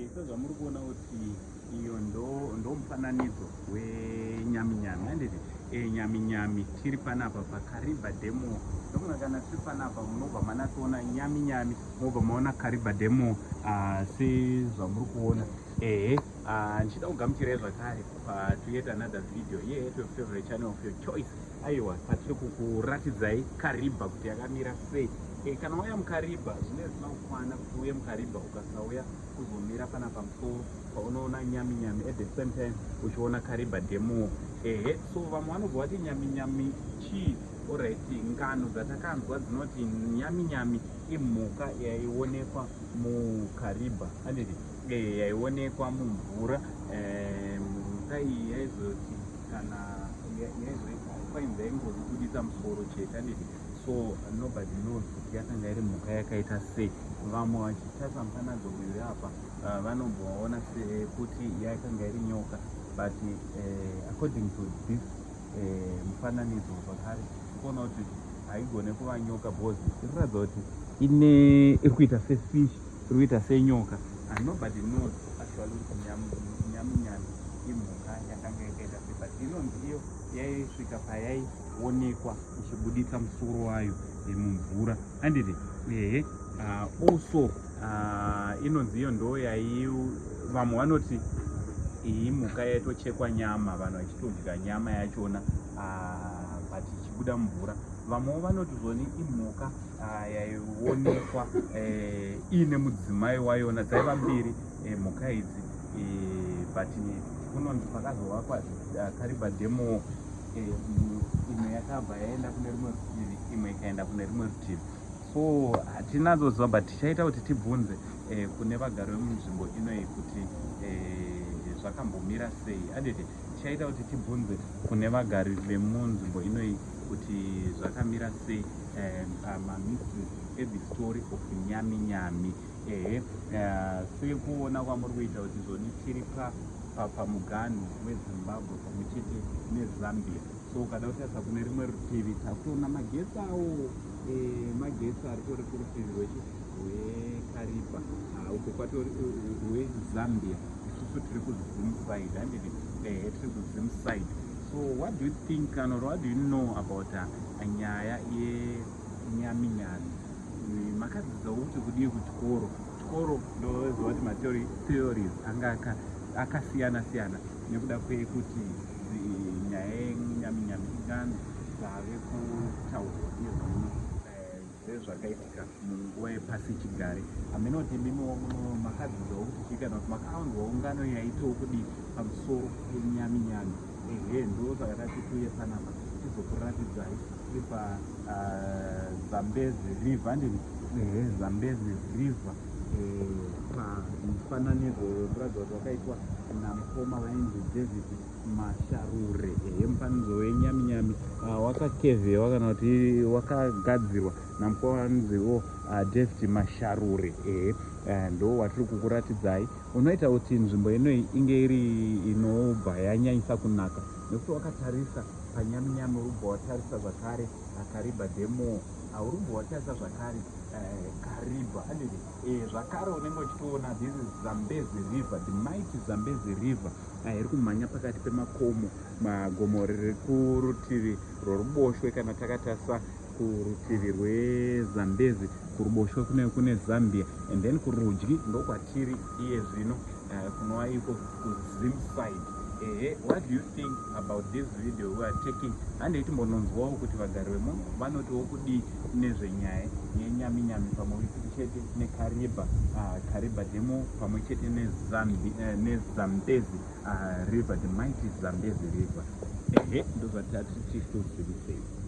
Sezvamuri kuona kuti iyo ndo mufananidzo wenyaminyami, handiti? Nyaminyami tiri panapa paKariba Dam. Ndofunga kana tiri panapa munobva manatsoona nyaminyami, mobva maona Kariba Dam, sezvamuri kuona. Ehe, ndichida kugamuchirai zvakare to yet another video here to your favorite channel of your choice. Aiwa, patiri kukuratidzai Kariba kuti yakamira sei. Kana wauya muKariba, zvine zvisina kukwana kuti uye muKariba ukasauya kuzomira pana pamusoro paunoona nyaminyami, at the same time uchiona Kariba Dam. Ehe, so vamwe vanobva vati nyaminyami chii? Alright, ngano dzatakanzwa dzinoti nyaminyami imhuka yaionekwa muKariba, handiti? Yaionekwa mumvura. Mhuka iyi yaizoti kana kwainzi yaingozobudisa musoro chete, handiti? So nobody knows kuti yakanga iri mhuka yakaita sei. Vamwe vachitarisa mufananidzo uyu apa, vanobva vaona sekuti yakanga iri nyoka, but according to this mufananidzo zvakare, kuona kuti haigone kuva nyoka because inoratidza kuti ine iri kuita sefish, iri kuita senyoka, and nobody knows actually kuti nyaminyami imhuka yakanga yakaita sei. But inonzi iyo yaisvika payaionekwa ichibuditsa musoro wayo mumvura, handiti? Ehe, also inonzi iyo ndo yai vamwe vanoti iyi mhuka yaitochekwa nyama, vanhu vachitodya nyama yachona, but ichibuda mumvura. Vamwewo vanoti zvoni imhuka yaionekwa iine mudzimai wayona, dzaiva mbiri mhuka idzi. But kunonzi pakazovakwa Kariba Dam, imwe yakabva yaenda kune rimwe rutivi, imwe ikaenda kune rimwe rutivi. So hatinatsoziva, but tichaita kuti tibvunze kune vagari vemunzvimbo inoyi kuti zvakambomira sei, handiti? Tichaita kuti tibvunze kune vagari vemunzvimbo inoyi kuti zvakamira sei pamamysteries ethe story of nyaminyami. Ehe, sekuona kwamuri kuita kuti zvoni tiri pamuganhu weZimbabwe pamwe chete neZambia. So ukada kutarisa kune rimwe rutivi, takutoona magetsi awo, magetsi ari tori kurutivi rweKariba, uko kwatori rweZambia. Isusu tiri kuZim side, handiti? Ehe, tiri kuZim side. So what do you think, kana what do you know about nyaya yenyaminyami? Makadzidzawo kuti kudii kuchikoro? Chikoro ndoziva kuti matheories anga akasiyana siyana nekuda kwekuti nyaya yenyaminyami ingano dzave kutaurwa izvino sezvakaitika munguva yepasi chigare. Hamene kuti imimiwo makadzidzawo kuti chii, kana kuti makawanzwawo ngano yaitawo kudii pamusoro penyaminyami. Ehe, ndo saka tati tiuye panapa tizokuratidzai tiri paZambezi River, handiti? Ehe, Zambezi River, pamufananidzo unoratidza kuti wakaitwa namukoma vainzi David Masharure. Ehe, mufananidzo wenyaminyami wakakevhewa kana kuti wakagadzirwa namukoma vanonziwo David Masharure. Ehe, ndo watiri kukuratidzai, unoita kuti nzvimbo inoyi inge iri inobva yanyanyisa kunaka, nekuti wakatarisa panyaminyami urubva watarisa zvakare Kariba Dam, urubva watarisa zvakare Kariba, handiti? Zvakare unenge uchitoona this is Zambezi River, the mighty Zambezi River, iri kumhanya pakati pemakomo. Magomo riri kurutivi rworuboshwe kana takatarisa kurutivi rweZambezi, kuruboshwe kune Zambia, and then kurudyi ndokwatiri iye zvino, kunova iko kuZim side. Ehe, what do you think about this video we are taking? Handei timbononzwawo kuti vagari vemuno vanotiwo kudii nezvenyaya yenyaminyami pamwe chete neKariba, Kariba Dam pamwe chete neZambezi River, the mighty Zambezi River. Ehe, ndozvatati tichitozivisei.